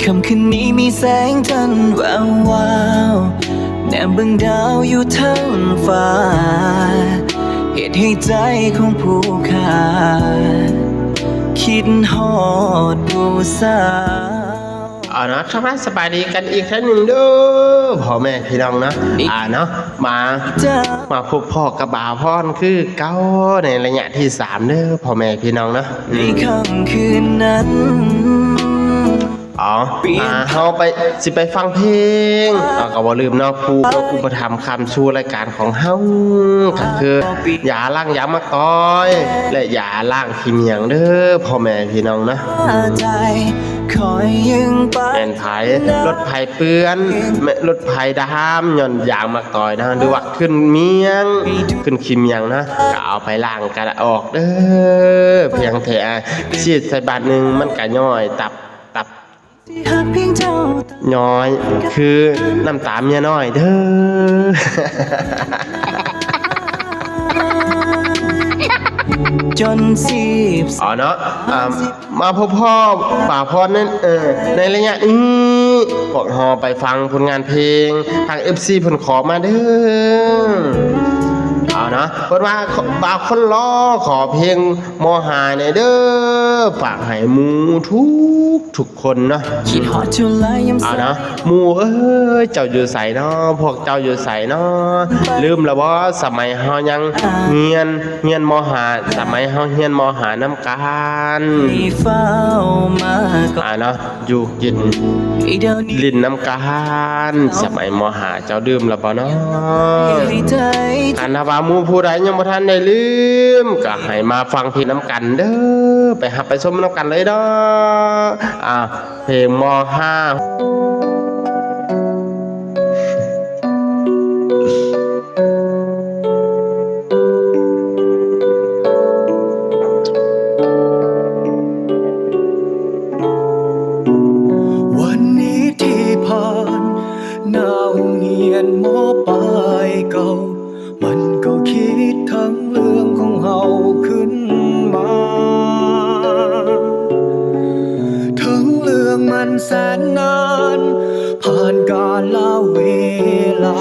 ຄ່ຳຄືນນີ້ມີແສງຈັນແວວວາວ ແນມເບິ່ງດາວຢູ່ເທິງຟ້າ ເຮັດໃຫ້ໃຈຂອງຜູ້ຂ້າ ຄິດຮອດຜູ້ສາວ. ເອົາເນາະ ທັກທາຍສະບາຍດີກັນອີກຄັ້ງໜຶ່ງເດີ ພໍ່ແມ່ພີ່ນ້ອງເນາະ ອ່າເນາະ ມາ ມາພົບພໍ້ກັບບ່າວພອນຄືເກົ່າ ໃນໄລຍະທີສາມເດີ ພໍ່ແມ່ພີ່ນ້ອງເນາະ ໃນຄ່ຳຄືນນັ້ນ ອໍ ອ່າ ເຮົາໄປ ຊິໄປຟັງເພງ ເຮົາກໍບໍ່ລືມເນາະ ຜູ້ອຸປະຖຳຄ້ຳຊູ່ລາຍການຂອງເຮົາ ກໍຄືຢາລ້າງຢາງໝາກຕອຍ ແລະ ຢາລ້າງຂີ້ໝ້ຽງເດີ ພໍ່ແມ່ພີ່ນ້ອງເນາະ ແມ່ນໃຜ ລົດໃຜເປື້ອນ ລົດໃຜດຳ ຍ້ອນຢາງໝາກຕອຍເນາະ ຫຼືວ່າຂຶ້ນໝ້ຽງ ຂຶ້ນຂີ້ໝ້ຽງເນາະ ກໍເອົາໄປລ້າງກັນອອກເດີ ພຽງແຕ່ ອາ ສີດໃສ່ບາດໜຶ່ງ ມັນກໍຍ້ອຍຕັບ ຕັບ ຍ້ອຍຄືນ້ຳຕາເມຍນ້ອຍເດີ ຈົນສິບ ເອົາເນາະ ອ່າ ມາພົບພໍ້ບ່າວພອນນັ້ນ ເອີ ໃນໄລຍະນີ້ ພວກເຮົາໄປຟັງຜົນງານເພງ ທາງເອັຟຊີເພິ່ນຂໍມາເດີ ເອົາເນາະ ເພິ່ນວ່າ ບ່າວຄົນຫຼໍ່ຂໍເພງ ມໍຫ້າແດ່ເດີ ຝາກໃຫ້ໝູ່ທຸກ ທຸກຄົນເນາະ ຄິດຮອດເຈົ້າຫຼາຍຍາມເອົາເນາະ ໝູ່ເອີຍ ເຈົ້າຢູ່ໃສເນາະ ພວກເຈົ້າຢູ່ໃສເນາະ ລືມແລ້ວບໍ່ ສະໄໝເຮົາຍັງຮຽນ ຮຽນມໍຫ້າ ສະໄໝເຮົາຮຽນມໍຫ້ານຳກັນ ຟ້າວມາກ່ອນ ອ່າເນາະ ຢູ່ກິນ ດຽວນີ້ ຫຼິ້ນນຳກັນ ສະໄໝມໍຫ້າ ເຈົ້າລືມແລ້ວບໍ່ເນາະ ໃຫ້ໃຈ ຄັນຖ້າວ່າໝູ່ຜູ້ໃດຍັງບໍ່ທັນໄດ້ລືມ ກໍໃຫ້ມາຟັງເພງນຳກັນເດີ ໄປຮັບໄປຊົມນຳກັນເລີຍເນາະ ອ່າ ເພງມໍຫ້າ ວັນນີ້ທີ່ຜ່ານ ໜ້າໂຮງຮຽນ ມ.ປາຍເກົ່າ ມັນກໍຄິດເຖິງເລື່ອງຂອງເຮົາຂຶ້ນມາ ເຖິງເລື່ອງມັນແສນນານ ຜ່ານກາລະເວລາ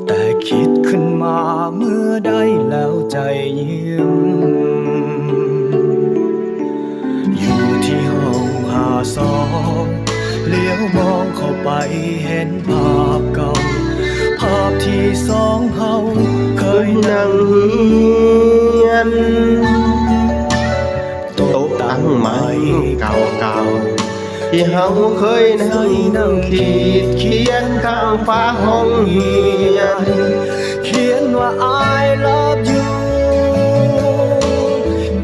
ແຕ່ຄິດຂຶ້ນມາເມື່ອໃດແລ້ວໃຈຍິ້ມ ຢູ່ທີ່ຫ້ອງຫ້າສອງ ຫຼຽວມອງເຂົ້າໄປເຫັນພາບເກົ່າ ພາບທີ່ສອງເຮົາເຄີຍນັ່ງຮຽນ ໂຕະຕັ່ງໄມ້ເກົ່າໆ ທີ່ເຮົາເຄີຍນັ່ງ ນັ່ງຂີດຂຽນຂ້າງຝາຫ້ອງຮຽນ ຂຽນວ່າ I love you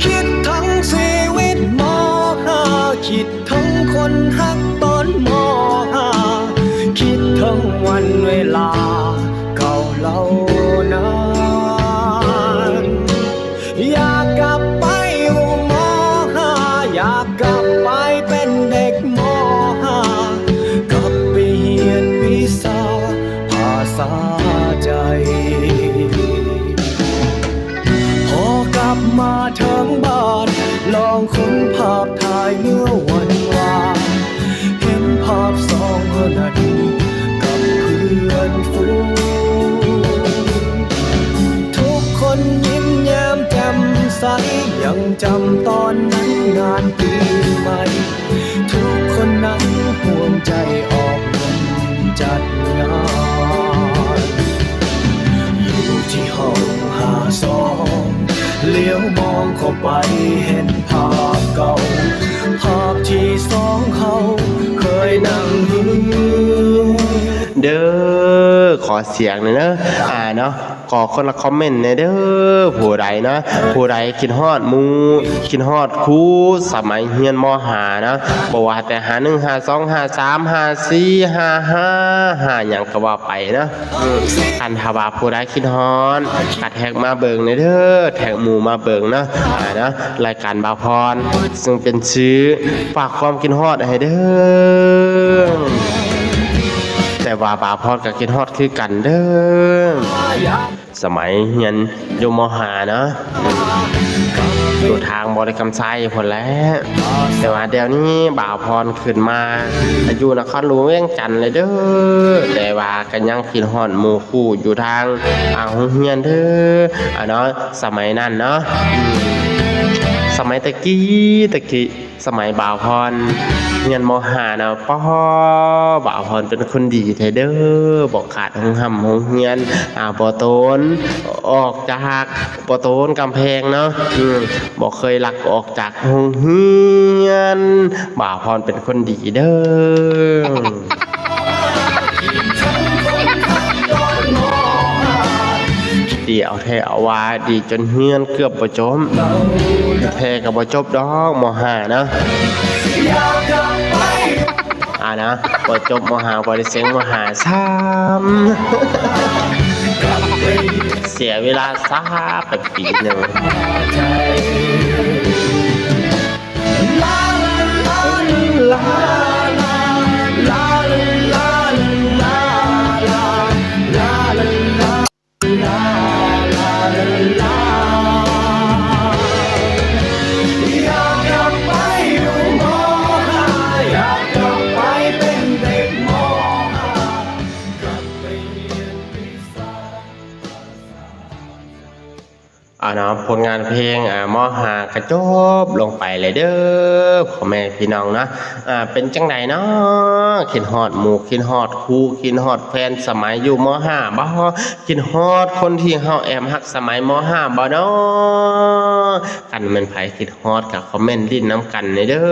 ຄິດເຖິງຊີວິດ ມ.ຫ້າ ຄິດເຖິງຄົນຮັກຕອນ ມ.ຫ້າ ຄິດເຖິງວັນເວລາເກົ່າເຫຼົ່ານັ້ນ ຢາກກັບໄປຢູ່ ມ.ຫ້າ ຢາກກັບໄປເປັນເດັກ ມ.ຫ້າ ກັບໄປຮຽນວິຊາພາສາໃຈ ພໍກັບມາເຖິງບ້ານ ລອງຄົ້ນພາບຖ່າຍເມື່ອວັນວານ ເຫັນພາບສອງເຮົານັ້ນກັບເພື່ອນຝູງ ທຸກຄົນຍິ້ມແຍ້ມແຈ່ມໃສ ຍັງຈຳຕອນນັ້ນງານປີໃໝ່ ທຸກຄົນນັ່ງຮ່ວມໃຈອອກລົມຈັດງານ ຢູ່ທີ່ຫ້ອງຫ້າສອງ ຫຼຽວມອງເຂົ້າໄປເຫັນພາບເກົ່າ ພາບທີ່ສອງເຮົາເຄີຍນັ່ງຮຽນ ເດີ ຂໍສຽງໜ່ອຍເດີ ອ່າເນາະ ຂໍຄົນລະຄອມເມັນແດ່ເດີ ຜູ້ໃດເນາະ ຜູ້ໃດຄິດຮອດໝູ່ ຄິດຮອດຄູສະໄໝຮຽນ ມ.ຫ້າ ເນາະ ບໍ່ວ່າແຕ່ ຫ້າໜຶ່ງ ຫ້າສອງ ຫ້າສາມ ຫ້າສີ່ ຫ້າຫ້າ ຫາຫຍັງກໍວ່າໄປເນາະ ຄັນຖ້າວ່າຜູ້ໃດຄິດຮອດ ກໍແທັກມາເບິ່ງແດ່ເດີ ແທັກໝູ່ມາເບິ່ງເນາະ ອ່າເນາະ ລາຍການບ່າວພອນ ຊຶ່ງເປັນຊື່ ຝາກຄວາມຄິດຮອດໃຫ້ເດີ. ແຕ່ວ່າບ່າວພອນກໍຄິດຮອດຄືກັນເດີ້ ສະໄໝຮຽນຢູ່ ມໍຫ້າ ເນາະ ຢູ່ທາງບໍລິຄຳໄຊພຸ້ນແຫຼະ. ແຕ່ວ່າດຽວນີ້ບ່າວພອນຂຶ້ນມາຢູ່ນະຄອນຫຼວງວຽງຈັນແລ້ວເດີ້ ແຕ່ວ່າກໍຍັງຄິດຮອດໝູ່ຄູ່ຢູ່ທາງ ອາ ໂຮງຮຽນເດີ້ ອາ ເນາະ ສະໄໝນັ້ນເນາະ ອືມ ສະໄໝແຕ່ກີ້ ແຕ່ກີ້ ສະໄໝບ່າວພອນຮຽນ ມໍຫ້າ ນະ ປາ ບ່າວພອນເປັນຄົນດີແທ້ເດີ້ ບໍ່ຂາດໂຮງຮ່ຳໂຮງຮຽນ ອາ ບໍ່ໂຕນອອກຈາກ ບໍ່ໂຕນກຳແພງເນາະ ອືມ ບໍ່ເຄີຍລັກອອກຈາກໂຮງຮຽນ ບ່າວພອນເປັນຄົນດີເດີ້. ດີເອົາແທ້ເອົາວ່າ ດີຈົນຮຽນເກືອບບໍ່ຈົບ ແທ້ກໍບໍ່ຈົບດອກ ມໍຫ້າ ນະ ອາ ນະ ບໍ່ຈົບ ມໍຫ້າ ບໍ່ໄດ້ເສັງ ມໍຫ້າ ຊ້ຳ ເສຍເວລາຊ້າໄປປີໜຶ່ງ. ອາ ເນາະ ຜົນງານເພງ ອາ ມໍຫ້າ ກໍຈົບລົງໄປແລ້ວເດີ້ ພໍ່ແມ່ພີ່ນ້ອງເນາະ ອາ ເປັນຈັ່ງໃດເນາະ ຄິດຮອດໝູ່ ຄິດຮອດຄູ່ ຄິດຮອດແຟນສະໄໝຢູ່ ມໍຫ້າ ບໍ່ ຄິດຮອດຄົນທີ່ເຮົາແອບຮັກສະໄໝ ມໍຫ້າ ບໍ່ເນາະ? ຄັນແມ່ນໃຜຄິດຮອດກໍຄອມເມັນຫຼິ້ນນຳກັນແດ່ເດີ້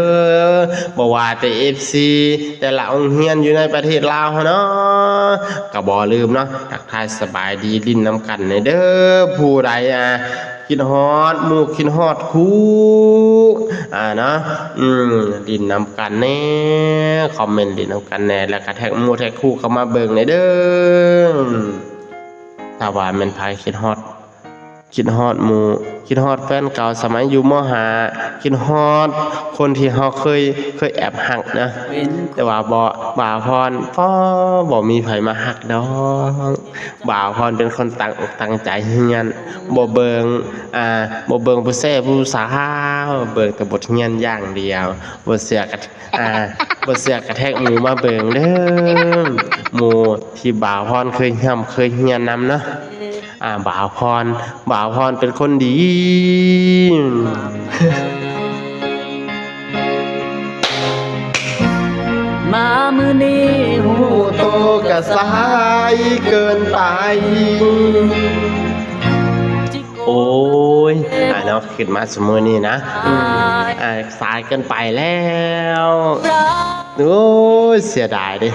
ບໍ່ວ່າແຕ່ ເອັຟຊີ ແຕ່ລະໂຮງຮຽນຢູ່ໃນປະເທດລາວເຮົາເນາະ ກໍບໍ່ລືມເນາະ ທັກທາຍສະບາຍດີຫຼິ້ນນຳກັນແດ່ເດີ້ ຜູ້ໃດ ອາ ຄິດຮອດໝູ່ ຄິດຮອດຄູ່ ອາ ເນາະ ອືມ ຫຼິ້ນນຳກັນແດ່ ຄອມເມັນຫຼິ້ນນຳກັນແດ່ ແລ້ວກໍແທັກໝູ່ແທັກຄູ່ເຂົ້າມາເບິ່ງແດ່ເດີ້ ຖ້າວ່າແມ່ນໃຜຄິດຮອດ ຄິດຮອດໝູ່ ຄິດຮອດແຟນເກົ່າສະໄໝຢູ່ ມໍຫ້າ ຄິດຮອດຄົນທີ່ເຮົາເຄີຍ ເຄີຍແອບຮັກນະ ແຕ່ວ່າບໍ່ ບ່າວພອນ ບໍ່ ບໍ່ມີໃຜມາຮັກດອກ ບ່າວພອນເປັນຄົນຕັ້ງອົກຕັ້ງໃຈຮຽນ ບໍ່ເບິ່ງ ອາ ບໍ່ເບິ່ງຜູ້ແຊຜູ້ສາວ ເບິ່ງແຕ່ບົດຮຽນຢ່າງດຽວ ບໍ່ເຊື່ອກໍ ອາ ບໍ່ເຊື່ອກໍແທັກໝູ່ມາເບິ່ງເດີ້ ໝູ່ທີ່ບ່າວພອນເຄີຍຮ່ຳເຄີຍຮຽນນຳເນາະ ອາ ບ່າວພອນ ບ່າວພອນເປັນຄົນດີ ມາມື້ນີ້ຮູ້ໂຕກໍສາຍເກີນໄປ ໂອ້ຍ ອາ ເນາະ ຂຶ້ນມາຊຸມື້ນີ້ນະ ອືມ ອາ ສາຍເກີນໄປແລ້ວ ໂອ້ຍ ເສຍດາຍເດ້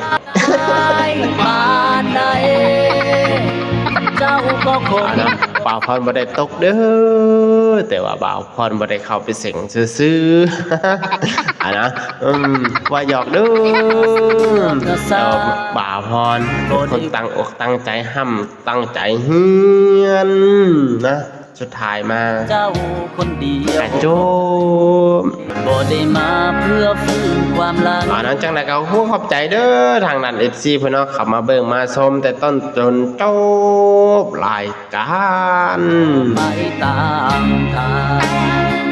ປານໃດ ເຈົ້າກໍຄົງ ອາ ເນາະ ບ່າວພອນບໍ່ໄດ້ຕົກເດີ້ ແຕ່ວ່າບ່າວພອນບໍ່ໄດ້ເຂົ້າໄປເສັງຊື່ໆ ອາ ນະ ອືມ ວ່າຫຍອກເດີ້ ແຕ່ວ່າບ່າວພອນເປັນຄົນຕັ້ງອົກຕັ້ງໃຈຮ່ຳ ຕັ້ງໃຈຮຽນນະ ສຸດທ້າຍມາ ເຈົ້າຄົນດຽວ ກະຈົບ ບໍ່ໄດ້ມາເພື່ອຟື້ນຄວາມຫຼັງ ອາ ນອກຈາກນັ້ນກໍຂໍຂອບໃຈເດີ້ ທາງດ້ານ ເອັຟຊີ ເພິ່ນເນາະ ເຂົ້າມາເບິ່ງມາຊົມແຕ່ຕົ້ນຈົນຈົບລາຍການ ໄປຕາມທາງ